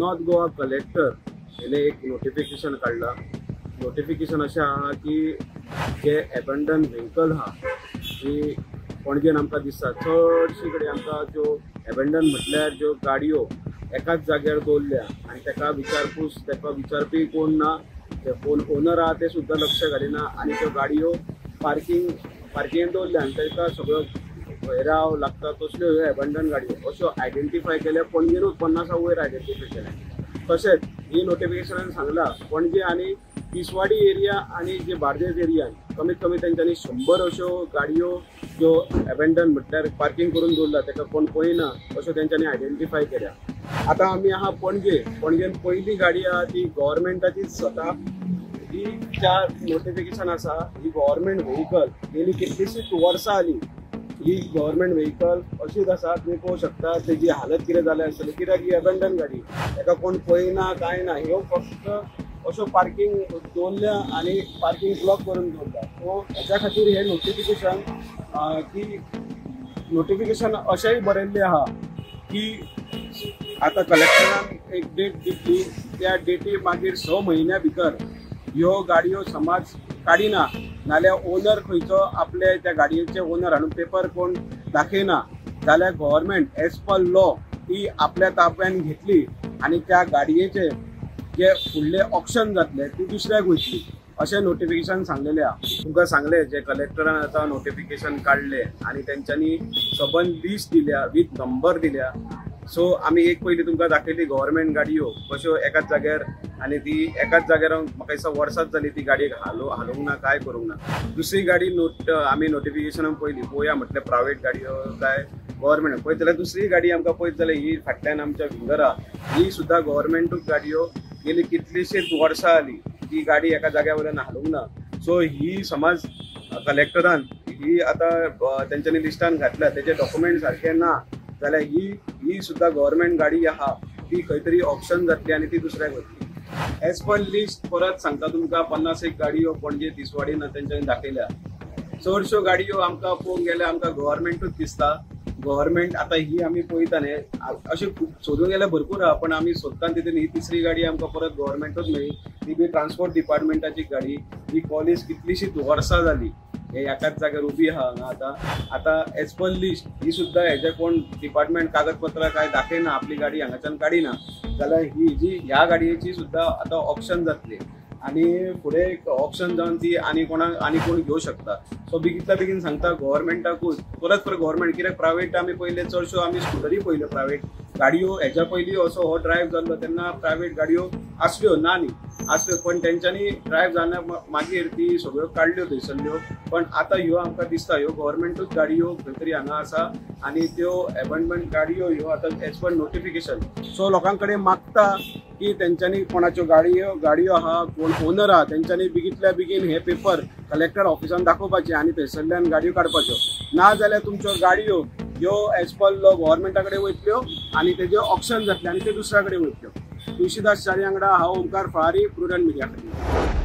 North Goa collector हेणे एक notification काडला. Notification अशें आहा की जे एबंडन व्हेकल आहा ही पणजेन आमकां दिसता चडशी कडेन आमकां ज्यो एबंडन म्हटल्यार ज्यो गाडयो एकाच जाग्यार दवरल्या आनी ताका विचारपूस ताका विचारपी कोण ना, ते कोण ओनर आहा ते सुद्दां लक्ष घालिना आनी त्यो गाडयो पार्किंगेन दवरल्या आनी ताका सगळो घयराव लागता तसल्यो ह्यो एबंडन गाडयो अश्यो आयडेंटिफाय केल्या. पणजेनूच 50 वयर आयडेंटिफाय केल्या. तशेंच ही नोटिफिकेशनान सांगला पणजे आनी तिसवाडी एरिया आनी जे बार्देस एरियान कमीत कमी तेंच्यांनी 100 अश्यो गाडयो ज्यो एबेंडन म्हटल्यार पार्किंग करून दवरला ताका कोण पळयना अश्यो तेंच्यांनी आयडेंटिफाय केल्या. आतां आमी आहा पणजे. पणजेन पयली गाडी आहा ती गव्हर्मेंटाचीच स्वता. ही चार नोटिफिकेशन आसा ही गव्हर्मेंट व्हेकल गेली कितलीशीच वर्सां आली ही गव्हर्मेंट व्हेकल अशीच आसा. तुमी पळोवंक शकता तेजी हालत कितें जाल्या आसतली, कित्याक ही एबेंडन गाडी ताका कोण पळयना कांय ना. ह्यो फक्त अश्यो पार्किंग दवरल्या आनी पार्किंग ब्लॉक करून दवरल्या. सो हेच्या खातीर हें नोटिफिकेशन की नोटिफिकेशन अशेंय बरयल्लें आहा की आतां कलेक्टरान एक डेट दितली, त्या डेटी मागीर 6 म्हयन्या भितर ह्यो गाडयो समाज काडिना नाल्यार ओनर खंयचो आपले त्या गाडयेचे ओनर हाडून पेपर कोण दाखयना जाल्यार गव्हर्मेंट एज पर लॉ ती आपल्या ताब्यान घेतली आनी त्या गाडयेचे जे फुडले ऑप्शन जातले ती दुसऱ्याक वयतली अशें नोटिफिकेशन सांगलेलें आहा. तुमकां सांगलें जे कलेक्टरान आतां नोटिफिकेशन काडलें आनी तेंच्यांनी सबंद लिस्ट दिल्या वीथ नंबर दिल्या. सो आमी एक पयलीं तुमकां दाखयली गव्हर्मेंट गाडयो कश्यो एकाच जाग्यार आनी ती एकाच जाग्यार म्हाका दिसता वर्सांच जाली ती गाडयेक हालोवंक ना काय करूंक ना. दुसरी गाडी आमी नोटिफिकेशनान पयली पळोवया म्हटल्यार प्रायवेट गाडयो काय गव्हर्मेंट पळयत जाल्यार दुसरी गाडी आमकां पळयत जाल्यार ही फाटल्यान आमच्या विंगरा ही सुद्दां गव्हर्मेंटूच गाडयो गेली कितलीशीच वर्सां आली ती गाडी एका जाग्या वयल्यान हालोवंक ना. सो ही समाज कलेक्टरान ही आतां तेंच्यांनी लिस्टान घातल्या तेजे डॉक्युमेंट सारके ना जाल्यार ही सुद्दां गव्हर्मेंट गाडी आहा ती खंय तरी ऑप्शन जातली आनी ती दुसऱ्याक वतली. एज पर लिस्ट परत सांगता तुमकां 50 एक गाडयो पणजे तिसवाडीन तेंच्यांनी दाखयल्या. चडश्यो गाडयो आमकां पळोवंक गेल्यार आमकां गव्हर्मेंटूच दिसता. गव्हर्मेंट आतां ही आमी पळयता न्ही अशें खूब सोदूंक गेल्यार भरपूर आहा पण आमी सोदता तितून ही तिसरी गाडी आमकां परत गव्हर्मेंटूच मेळ्ळी. ती बी ट्रान्सपोर्ट डिपार्टमेंटाची गाडी. ही कॉलेज कितलीशीच वर्सां जाली हे एकाच जाग्यार उबी आहा हांगा. आतां आतां एज पर लिस्ट ही सुद्दां हेजे कोण डिपार्टमेंट कागदपत्रां काय दाखयना आपली गाडी हांगाच्यान काडिना जाल्यार ही जी ह्या गाडयेची सुद्दां आतां ऑप्शन जातली आनी फुडें एक ऑप्शन जावन ती आनी कोणाक आनी कोण घेवं शकता. सो बेगितल्या बेगीन सांगता गव्हर्मेंटाकूच परत परत गव्हर्मेंट कित्याक प्रायवेट आमी पयले चडश्यो आमी स्कुटरी पयल्यो प्रायवेट गाडयो हेच्या पयलीं असो हो ड्रायव्ह जाल्लो तेन्ना प्रायवेट गाडयो आसल्यो ना न्ही आसल्यो पण तेंच्यांनी ड्रायव्ह जाल्या मागीर ती सगळ्यो काडल्यो थंयसरल्यो. पण आतां ह्यो आमकां दिसता ह्यो गव्हर्मेंटूच गाडयो खंय तरी हांगा आसा आनी त्यो एबंडमेंट गाडयो ह्यो आतां एज पर नोटिफिकेशन. सो लोकां कडेन मागता की तेंच्यांनी कोणाच्यो गाडयो आहा कोण ओनर आहा तेंच्यांनी बेगितल्या बेगीन हे पेपर कलेक्टर ऑफिसान दाखोवपाचे आनी थंयसरल्यान गाडयो काडपाच्यो ना जाल्यार तुमच्यो गाडयो ह्यो एज पर लॉ गव्हर्मेंटा कडेन वयतल्यो आनी तेजे ऑप्शन जातले आनी ते दुसऱ्या कडेन वयतल्यो. तुळशीदास च्यारी वांगडा हांव ओमकार फळारी, प्रुडंट मिडिया खातीर.